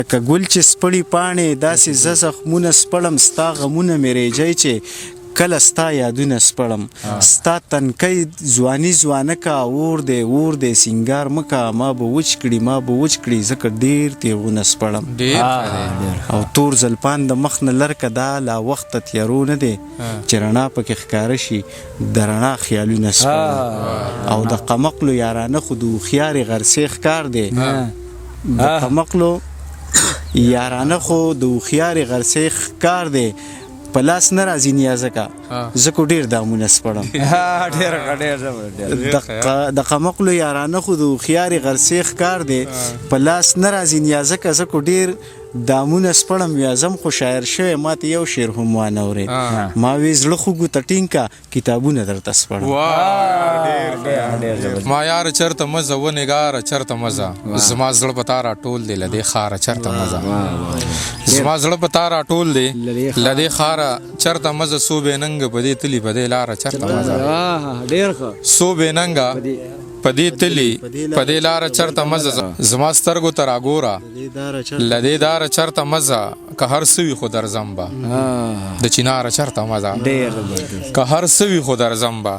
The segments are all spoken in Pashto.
لکه ګل چې سپړي پاڼې داسې زه زخمونه سپړم، ستا غمونه مې رېجی چې کله ستا یادونه سپړم، ستا تنکۍ ځواني ځوانکه اور دی اور دی سینګار مه کا، ما به وچ کړي ما به وچ کړي ځکه ډېر تېغونه سپړم. او تور زلفان د مخ نه لرکه دا لا وخت تیارو نه دی چې رڼا پکې ښکاره شي د رڼا خیالونه سپړم. او د قمقلو یارانه خو د هوښیارې غرڅې ښکار دی، د قمقلو یارانه خو د هوښیارې غرڅې ښکار دی، په لاس نه راځي نیازکه زه کو ډېر دامونه سپړم. د قمقلو یارانه خو د هوښیارې غرڅې ښکار دی، په لاس نه راځي نیازکه زه کو ډېر دامونه سپړم. ویازم خو شاعر شوی ماته یو شعر هم وانه ورېد، ما وی زړه خو ګوته ټینګ که کتابونه درته سپړم. ما یار چرته مزه و نګاره چرته مزه، زما زړه په تا راټول دی له دې ښاره چرته مزه، زما زړه په تا راټول دی له دې ښاره چرته مزه، څو بې ننګه په دې تلي په دې لاره چرته مزه، څو بې ننګه په دې تلي په دې لاره چرته مزه، زما سترګو ته راګوره له دې داره چرته مزه، که هر څه وي خو درځم به د چیناره چرته مزه، که هر څه وي خو درځم به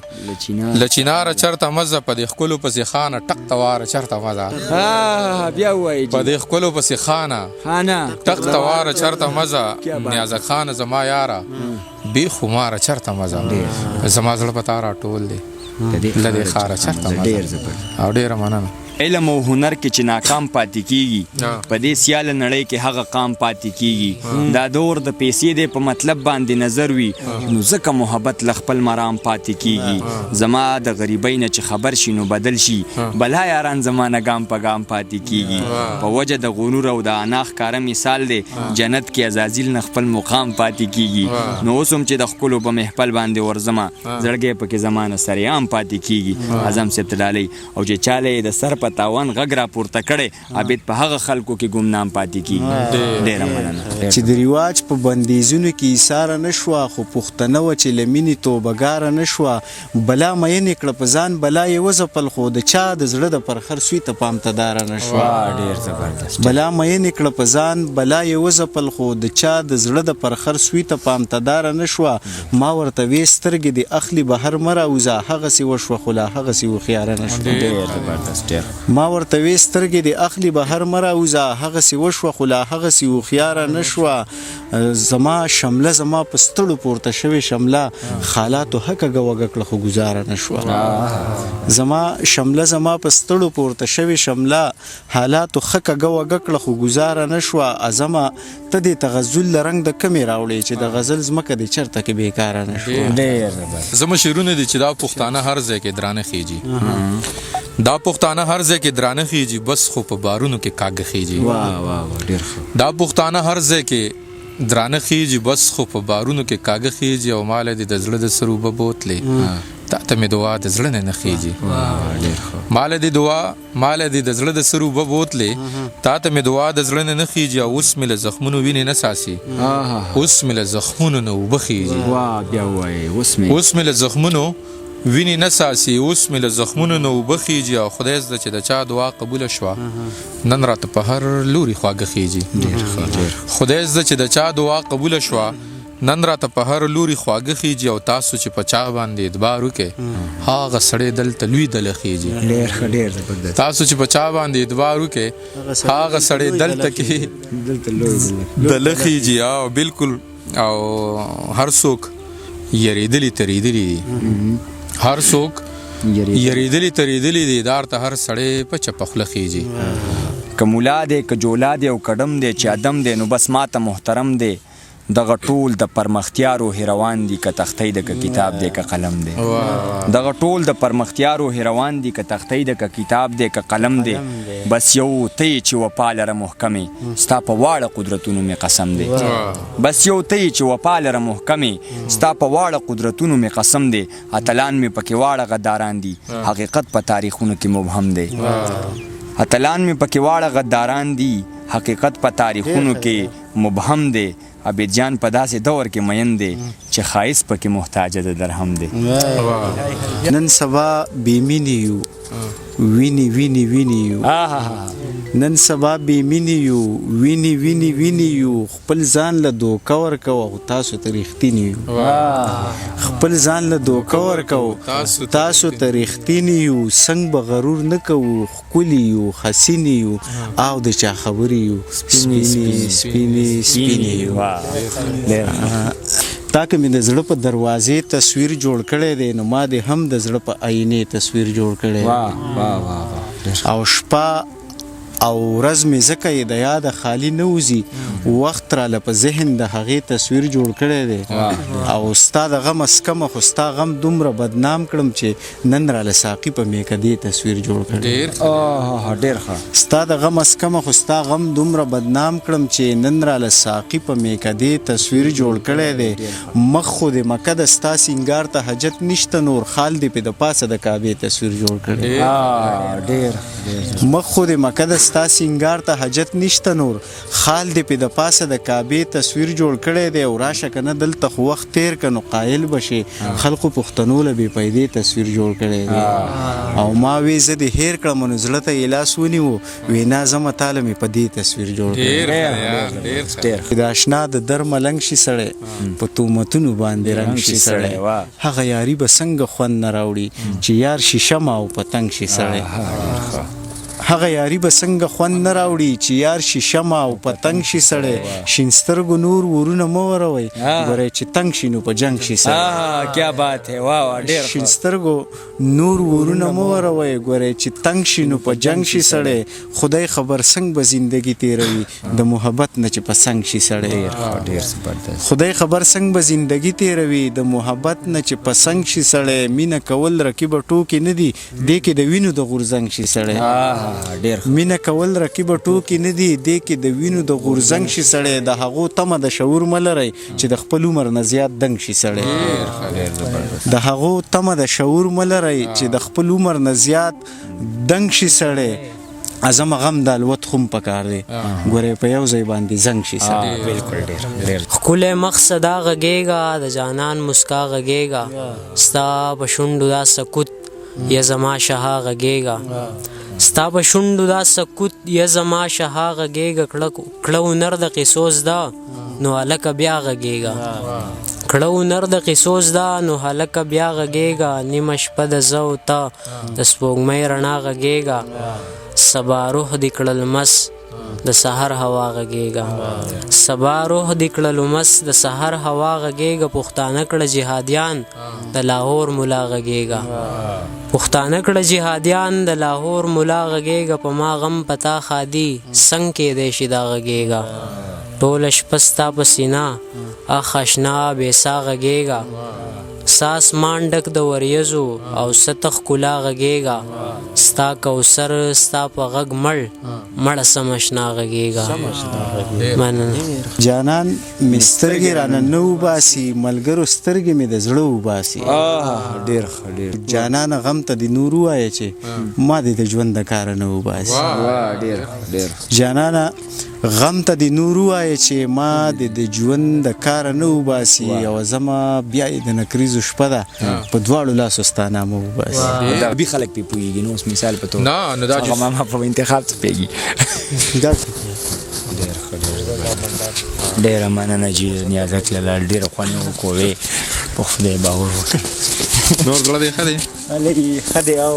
له چیناره چرته مزه، په دې ښکلو پسې خانه ټق ته واره چرته مزه، په دې ښکلو پسې خانه ټق ته واره چرته مزه، نیازک خانه زما یاره بې خماره چرته مزه، زما زړه په تا راټول دی له دې ښاره چرته مزه. او ډېره مننه. علم او هنر کې چې ناکام پاتې کیږي په دې سیاله نړۍ کې هغه قام پاتې کیږي. دا دور د پیسې دی په مطلب باندې نظر وي، نو ځکه محبت له خپل مرام پاتې کیږي. زما د غریبۍ نه چې خبر شي نو بدل شي، بلا یاران زما نه ګام په ګام پاتې کیږي. په وجه د غرور او د انا ښکاره مثال دی، جنت کې عزازیل نه خپل مقام پاتې کیږي. نو اوس هم چې د ښکلو په محفل باندې ورځمه، زړګی پکې زما نه سرعام پاتې کیږي. اعظم صاحب ته ډالۍ، او چې چاله یې د سر په تاوان غږ راپورته کړی، عابد په هغه خلکو کې ګمنام پاتې کیږي. ډېره مننه. چې د رواج په بندیزونو کې ایساره نه شوه، خو پښتنه وه چې له مینې توبهګاره نه شوه، بلا مینې کړه په ځان بلا یې وځپل، خو د چا د زړه د پرخر سوی ته پام ته داره نه شوه. بلا مینې کړه په ځان بلا یې وځپل، خو د چا د زړه د پرخر سوی ته پام ته داره نه شوه. ما ورته وې سترګې دې اخلي بهر مه راوځه، هغسې وشوه خو لا هغسې هوښیاره نه شوه. ما ورته وې سترګې دې اخلي بهر مه راوځه، هغسې وشوه خو لا هغسې هوښیاره نه شوه. زما شمله زما په ستړو پورته شوې شمله، خالاتو ښه کږه وږه کړه خو ګوزاره نه شوه. زما شمله زما په ستړو پورته شوې شمله، حالاتو ښه کږه وږه کړه خو ګوزاره نه شوه. اعظمه ته دې تغزل له رنګ د کمې راوړې، چې د غزل ځمکه دې چرته کې بېکاره نه شوه. زما شعرونه دي چې دا پښتانه هر ځای کې درانه خېږي، دا پښتانه هر ځای کې درانه خېږي، بس خو په بارونو کې کاږه خېږي. دا پښتانه هر ځای کې درانه خېږي، بس خو په بارونو کې کاږه خېږي. او ماله دې د زړه د سر اوبه بوتلې، تا ته مې دعا د زړه نه نه خېږي. ماله دې دعا ماله دې د زړه د سر اوبه بوتلې، تا ته مې دعا د زړه نه نه خېږي. او اوس مې له زخمونو وینې نه څاڅي، اوس مې له زخمونو نه اوبه خېږي. اوس مې له زخمونو وینې نه څاڅي، اوس مې له زخمونو نه اوبه خېږي. او خدای زده چې د چا دعا قبوله شوه، نن راته په هر لوري خواږه خېږي. خدای زده چې د چا دعا قبوله شوه، نن راته په هر لوري خواږه خېږي. او تاسو چې په چا باندې اعتبار وکړئ، هغه سړی دلته لوی دله خېږي. تاسو چې په چا باندې اعتبار وکړئ، هغه سړی دلته کې دله خېږي. او بالکل، او هر څوک یریدلی تریدلی دي، هر څوک یریدلی تریدلی دي، دار ته هر سړی په چپه خوله خېږي. که مولا دی که جولا دی او کډم دی چې ادم دی، نو بس ماته محترم دی. دغه ټول د پرمختیا روحې روان دي، که تختۍ ده که کتاب دی که قلم دی. دغه ټول د پرمختیا روحې روان دي، که تختۍ ده که کتاب دی که قلم دی. بس یو ته یې چې وفا لره محکمې، ستا په واړه قدرتونو مې قسم دی. بس یو ته یې چې وفا لره محکمې، ستا په واړه قدرتونو مې قسم دی. اتلان مې پکې واړه غداران دي، حقیقت په تاریخونو کې مبهم دی. اتلان مې پکې واړه غداران دي، حقیقت په تاریخونو کې مبهم دی. عابد جان په داسې دور کې مین دی چې ښایست پکې محتاج د درهم دی. نن سبا بې مینې یو، وینې وینې وینې یو. نن سبا بې مینې یو، وینې وینې وینې یو، خپل ځان له دوکه ورکوه خو تاسو ته رښتیني یو. خپل ځان له دوکه ورکوه تاسو ته رښتیني یو، څنګه به غرور نه کوو، ښکلي یو، حسینې یو، او د چا خبرې یو، سپینې سپینې سپینې یو. تا که مې د زړه په دروازې تصویر جوړ کړی دی، نو ما دې هم د زړه په آینې تصویر جوړ کړی دی. او شپه او ورځ مې ځکه یې د یاده خالي نه وځي، وخت راله په ذهن د هغې تصویر جوړ کړی دی. او ستا د غمه سکمه، خو ستا غم دومره بدنام کړم چې نن راله ساقي په میکدې تصویر جوړ کړی. ډېر ښه. ستا د غمه سکمه، خو ستا غم دومره بدنام کړم چې نن راله ساقي په میکدې تصویر جوړ کړی دی. مخ خو دې مکه د ستا سینګار ته حاجت نشته نور، خال دې پې د پاسه د کعبې تصویر جوړ کړی. ډېر. مخ خو دې مکه د ستا سینګار ته حاجت نشته نور، خال دې پې د پاسه د کعبې تصویر جوړ کړی دی. او راشه که نه دلته خو وخت تېر که نو قایل به شې، خلقو پښتنو له بې پیدې تصویر جوړ کړی دی. او ما وې زه دې هېر کړم نو زړه ته یې لاس ونیو، وې نه زمه تاله مې په دې تصویر جوړ کړی. د اشنا د در ملنګ شي سړی، په تومتونو باندې رنګ شي سړی، هغه یاري به څنګه خوند نه راوړي چې یار شي شمع او پتنګ شي سړی. هغه یاري به څنګه خوند نه راوړي چې یار شي شمع او پتنګ شي سړی. شین سترګو نور ورونه مه وروئ، ګورئ چې تنګ شي نو په جنګ شي سړی. کیا بات ہے، واه واه، ډېر. شین سترګو نور ورونه مه وروئ، ګورئ چې تنګ شي نو په جنګ شي سړی. خدای خبر څنګه به زندگی تېروي د محبت نه چې په څنګ شي سړی. ډېر زبردست. خدای خبر څنګه به زندگی تېروي د محبت نه چې په څنګ شي سړی. مینه کول رقیبه ټوکې نه دي، دې کې د وینو د غورځنګ شي سړی. ډېر. مینه کول رقیبه ټوکې نه دي، دې کې د وینو د غورځنګ شي سړی. د هغو تمه د شعور مه لرئ چې د خپل عمر نه زیات دنګ شي سړی. د هغو تمه د شعور مه لرئ چې د خپل عمر نه زیات دنګ شي سړی. ازم غم د الوت خوم پکار دی، ګورې په یو ځای باندې زنګ شي سړی. بالکل، ډېر ډېر. ښکلی مخ صدا غږېږه، د جانان مسکا غږېږه، ستا په شونډو دا سکوت یا زما شها غږېږه، ستا په شونډو دا سکوت یا زما شها غږېږه. کړه هنر د قصو زده نو هلکه بیا غږېږه، کړه هنر د قصو زده نو هلکه بیا غږېږه. نیمه شپه د زه او ته د سپوږمۍ رڼا غږېږه، سبا روح دې کړل مس د سحر هوا غږېږه، سبا روح دې کړل مس د سحر هوا غږېږه. پښتانه کړه جهادیان د لاهور ملا غږېږه، پښتانه کړه جهادیان د لاهور ملا غږېږه. په ما غم پتا ښادي څنګه کېدای شي دا غږېږه، ټوله شپه ستا په سینه اخ اشنا بې سا غږېږه، ستا اسمان ډک د وریځو او سته ښکلا غږېږه، ستا کوثر ستا په غږ مړ مړه سم اشنا غږېږه. مننه. جانان مې سترګې رانه نه وباسي، ملګرو سترګې مې د زړه وباسي. ډېر ښه، ډېر. جانان غم ته دې نور ووایه چې ما دې د ژوند د کاره نه وباسي. واه، ډېر ډېر. جانانه غم ته دې نور ووایه چې ما دې د ژوند د کاره نه وباسي، او زما بیا یې د نکریزو شپه ده په دواړو لاسو ستا نامه وباسي. دا بي خلک پې پوهېږي نو اوس مثال په توګه نه نو دا هغه ماما په انتخاب څه پوهېږي. دا ډېر ښه، ډېر زبردست. ډېره مننه جي نیازک لالا، ډېره خوند یې وکړو، په خدای باور وکړئ. نور زړه دې ښه دی؟ ښه دی او